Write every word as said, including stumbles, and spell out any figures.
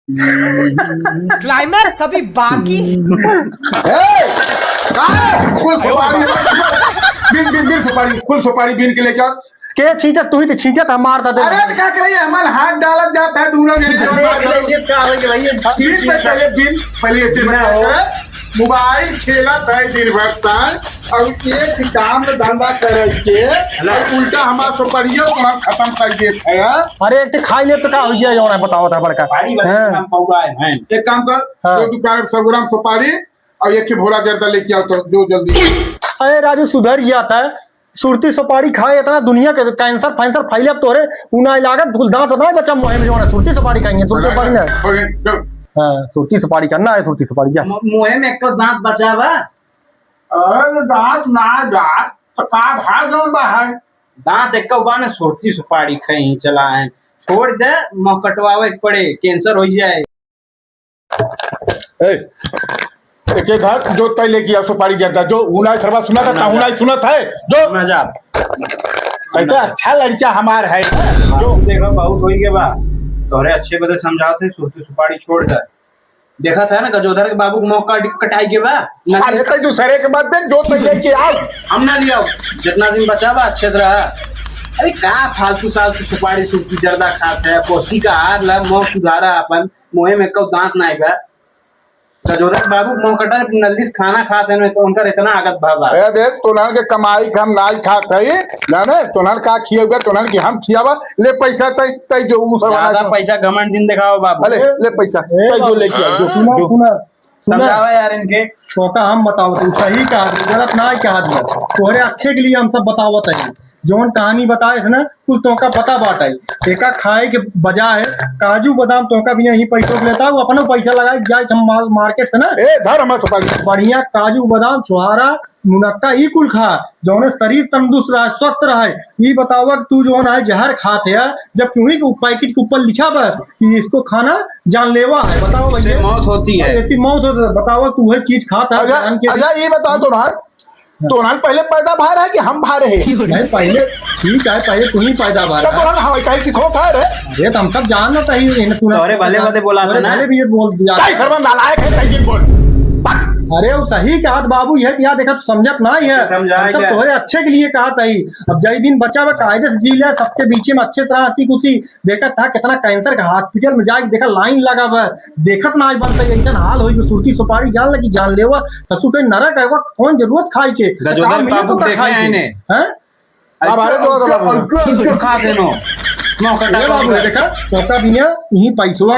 क्लाइमैक्स अभी बाकी। ए, का है? कुल सुपारी, बीन, बीन, बीन सुपारी, कुल सुपारी बीन के लेके आ। के छींचत, तू ही तो छींचत है, मार दे। अरे, तो का करे, ये हमार हाथ डालत जात है, दोनों जने। अरे, ये, ये का हो गया भाई? ये बीन पे पहले, बीन, पहले ऐसे ना हो। मोबाइल खेलत है दिन भर तक, और एक काम धंधा करे के, हेलो। और उल्टा हमार सुपरियो को हम खत्म कर देत है। अरे, एक ठे खाई ले तो का हो जाए, जौन है, बताओ था बड़का। भारी भारी हाँ। काम पौड़ा है, हैं। एक काम कर, हाँ। दो दुकान सौ ग्राम सुपारी और एक ही भोला जर्दा लेके आओ तो, जो जल्दी। अरे राजू, सुधर जाता है, सुरती सुपारी खाए, इतना दुनिया के कैंसर फैंसर फैले, अब तोरे उ ना लागत, कुल दांत ना बचा मुंह में, जो है सुरती सुपारी खाएंगे, सुरती सुपारी ना। ओके, चल। हाँ, सुरती सुपारी करना है, सुरती सुपारी जा। मु-, मुंह में एक तो दांत बचा बा। अरे दांत ना जात, तो का भा जौन बा है? दांत एक बा ने, सुरती सुपारी खाई चला है, छोड़ दे, मुंह कटवावे के पड़े, कैंसर हो जाए। ए, एके घर जो तय लेके आओ सुपारी जर्दा, जो उनाई सरवा सुनत है, ता उनाई सुनत है, जो। ना जा। कहता अच्छा लड़का हमार है, जो। देखो, बहुत होई के बा, तोहरे अच्छे बदे समझावत है, सुरती सुपारी छोड़ दे। देखत है ना, गजोधर के बाबू के मुंह काट, कटाई के बा। अरे, तै दूसरे के मत दे, जो तै लेके आओ। हम ना लियाओ, जितना दिन बचा बा, अच्छे से रहा। अरे, का फालतू सालतू सुपारी, सुरती जर्दा खात है, पौष्टिक आहार ला, मुंह सुधारा अपन। मोहे में कौ दांत नाई बा। गजोधर बाबू मोह कटा नल्ली से खाना खात है, तो उनकर इतना आगत भाव बा। ए देख, तोहन के कमाई के हम नाई खात है, जाने? तोहन का खियाबे, तोहन के हम खियाबा। ले पैसा, तै, तै जो उ सब ज्यादा आना पैसा घमंड जिन देखाओ बाबू। अले, ले पैसा, ए तै जो बाबू, लेके आ, जो, सुना, जो। सुना, सुना। समझावा यार इनके। तोका हम बताओ, तू सही कहा, तू गलत ना कहा दिया। तोहरे अच्छे के लिए हम सब बतावत है। जौन कहानी बताए से ना, कुल तोका पता बाटे। एका खाए के बजाय काजू बादाम तोका बिना ही पैसों के लेता, वो अपना पैसा लगाए जाए हम माल-, मार्केट से ना। ए, धर हमार सुपारी। बढ़िया काजू बादाम, छोहारा, मुनक्का, ई कुल खा, जौने शरीर तंदुरुस्त रहे, स्वस्थ रहे। ई बतावा कि तू जौन है जहर खात है, जब तू ही के पैकेट के ऊपर लिखा बा कि इसको खाना जानलेवा है, बताओ इससे भैया। मौत होती है। ऐसी मौत होती है, बतावा तू वही चीज खात है, अच्छा, जान के अच्छा, ये बताओ तो ना, तोहन पहले पैदा भा रहे कि हम भा रहे? नहीं, पहले ठीक है, पहले तू ही पैदा भा तब रहा। तोहन हम काहे सिखो था रे? अरे, तो हम सब जानत है, ये तू ना तोहरे भले बदे बोला था तोहरे ना। भले भी ये बोल दिया। काहे सर्व नालायक है, सही बोल। अरे, वो सही कहा था बाबू, ये क्या देखा, तू समझत ना ही है। समझा हम सब क्या? तोहरे अच्छे के लिए कहा था ही। अब जय दिन बचा बा, कायदे से जी ले, सबके बीच में अच्छे तरह हंसी खुशी। देखत था कितना कैंसर का हॉस्पिटल में जाके देखा, लाइन लगा बा, देखत ना आज बनता, ऐसन हाल होई, सुरती सुपारी जान लगी, जानलेवा, ससुर के नरक है, वो कौन जरूरत खाई के? गजोधर का मिले बाबू तो का देखे खाई हैं के? इन्हें। हैं? अब अरे जो उल्टा, बाबू। उल्टा, उल्टा खा देनो। मौका ए टाका बाबू, उल्टा। देखा, तोका बिना यही पैसवा